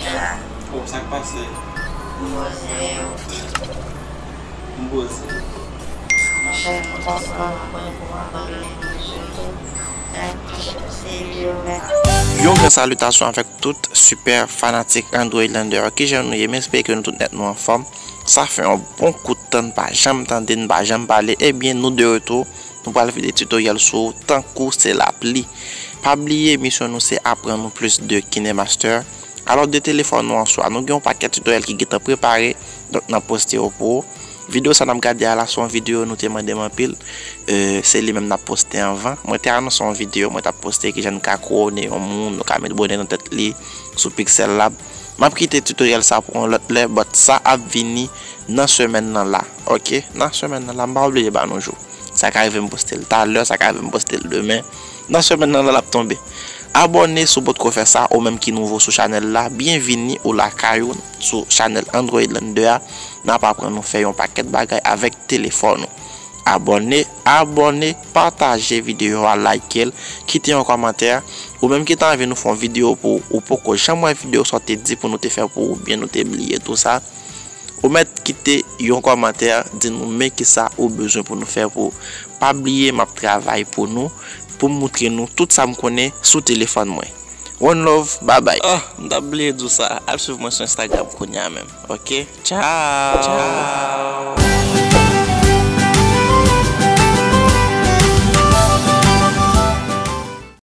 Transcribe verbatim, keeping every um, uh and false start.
Oh, sa k pase? M poze. Yon gran salitasyon avèk tout super fanatik Android Lander yo. Kijan nou ye? M espere ke nou tout nèt nou anfòm. Sa fè yon bon kout tan n pa janm tande, n pa janm pale. Ebyen, nou de retou. Nou pral fè de tutoriel sou tankou se lapli. Pa bliye, misyon nou se aprann nou plis de KineMaster. Alò, de telefòn nou an swa, nou gen yon pakèt tutoriel ki gentan prepare, donk n ap poste yo pou ou. Videyo sa n ap gade a la, se yon videyo nou te mande m anpil. Euh, se li menm n ap poste anvan. Mwen te anonse yon videyo, mwen t ap poste kijan n ka klone yon moun, nou ka met bonè nan tèt li sou Pixel Lab. M ap kite tutoriel sa pou yon lòt lè, but sa ap vini nan semèn nan la. Ok? Nan semèn nan la, m pa oblije ba nou jou. Sa ka rive m poste l talè, sa ka rive m poste l demen. Nan semèn nan, l ap tonbe. Abòne si w potko fè sa, ou menm ki nouvo sou chanèl la, byenvini ou lakay ou sou chanèl Android Lander a. N ap aprann nou fè yon pakèt bagay avèk telefòn ou. Abòne, abòne, pataje videyo a, like l, kite yon kòmantè. Ou menm ki ta anvi nou fè yon videyo pou ou, ou poko janm wè videyo sa w te di pou nou te fè pou ou, oubyen nou te bliye tou sa. Ou mèt kite yon kòmantè, di nou men kisa ou bezwen pou nou fè pou ou. Pa bliye m ap travay pou nou, pou m moutre nou tout sa m konnen sou telefòn mwen. One love, babay. Ah, m t ap bliye di w sa. Al swiv mwen sou Instagram kounye a menm. Ok? Tchao. Tchao.